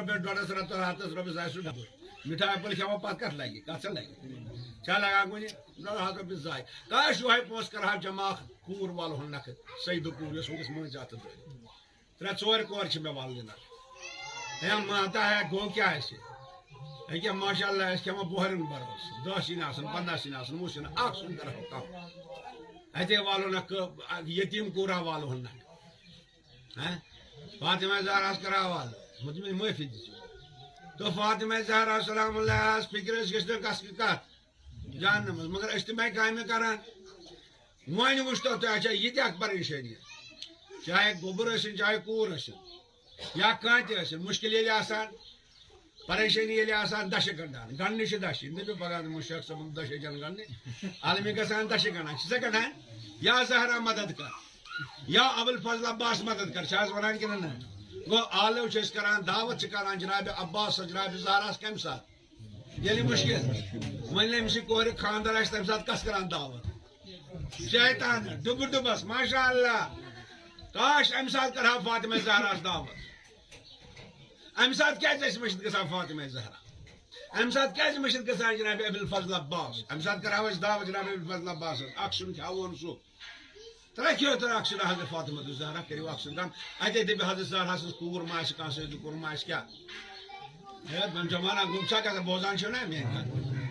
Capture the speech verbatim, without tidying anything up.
پٮ۪ٹھ ڈۄڈس رٮ۪تس ہتس رۄپیس آسہِ سُہ ڈبہٕ۔ مِٹھایہِ پھٔلۍ کھٮ۪مو، پتہٕ کتھ لگہِ؟ کتھ چھا لگہِ؟ چھا لگان کُنہِ؟ ڈۄڈ ہتھ رۄپیہِ ضایع۔ کاش، یِہوٚے پونٛسہٕ کرہا جمع کوٗر والہٕ ہن نکھٕ، سیدٕ کوٗر، یۄس وٕنکیٚس مٲنۍ زاتہٕ دٲرۍ۔ ترٛےٚ ژورِ کورِ چھِ مےٚ والنہِ نکھٕ۔ ہے ماتا ہے، گوٚو کیٛاہ اَسہِ؟ أکیٛاہ ماشاء اللہ، أسۍ کھٮ۪مو بۄہرٮ۪ن بروس۔ دَہ سِنۍ آسَن، پنٛداہ سِنۍ آسَن، وُہ سِنۍ، اَکھ سیُن کرہو کم۔ اَتے والو نہ کٲ-، یتیٖم کوٗرا والہٕ ہن نکھٕ۔ ہاں؟ فاطمہ زہراہس کر حوالہٕ، مطلب معٲفی دِژ۔ تہٕ فاطمہ زہرا سلام اللہ ہس فکر ٲس گژھِ نہٕ کس کتھ جاننس منٛز، مگر أسۍ تہِ مے کامہِ کران۔ وۄنۍ وٕچھ تو تۄہہِ، اچھا، یہِ تہِ اکھ پریشٲنی، چاہے گوٚبُر ٲسِن، چاہے کوٗر ٲسِن، یا کانٛہہ تہِ ٲسِن، مُشکِل ییٚلہِ آسان، پریشٲنی ییٚلہِ آسان، دَچھِ گنٛڈان، گنٛڈنہِ چھِ دَچھِ، یہِ دٔپِو پگاہ دِمو شیخ صٲبُن دَچھِ جان گنٛڈنہِ، عالمی گژھان دَچھِ گنٛڈان، چھِ سا گنٛڈان؟ یا زہرا مدد کر، یا ابوالفضل عباس مدد کر، چھِ حظ وَنان کِنہٕ نہ؟ گوٚو، آلو چھِ أسۍ کران، دعوت چھِ کران جناب عباس، جناب زہراہس کَمہِ ساتہٕ؟ ییٚلہِ مُشکِل۔ وۄنۍ ییٚلہِ أمِس یہِ کورِ خانٛدر آسہِ، تَمہِ ساتہٕ کَس کران دعوت؟ شیطان، ڈُبہٕ ڈُبس، ماشاء اللہ۔ کاش، اَمہِ ساتہٕ کرہا فاطمہ زہراہس دعوت۔ اَمہِ ساتہٕ کیٛازِ ٲسۍ مٔشِتھ گژھان فاطمہ زہرا؟ اَمہِ ساتہٕ کیٛازِ مٔشِتھ گژھان جناب ابوالفضل عباس؟ اَمہِ ساتہٕ کرہاو أسۍ دعوت جناب ابوالفضل عباسس، اکھ سیُن کھیاوون سُہ۔ ترٛےٚ کھیٚو ترٛےٚ اکھ سیُن حضرت فاطمہ تہٕ زہرا، کٔرِو اکھ سیُن کم۔ اَتے دٔپِو حضرت زہرا سٕنٛز کوٗر ما آسہِ کانٛہہ، سیدٕ کوٗر ما آسہِ کیٛاہ؟ ہے، وۄنۍ جمانہ گوٚو، چھا کتھ بوزان چھِو نا میٛٲنۍ کتھ؟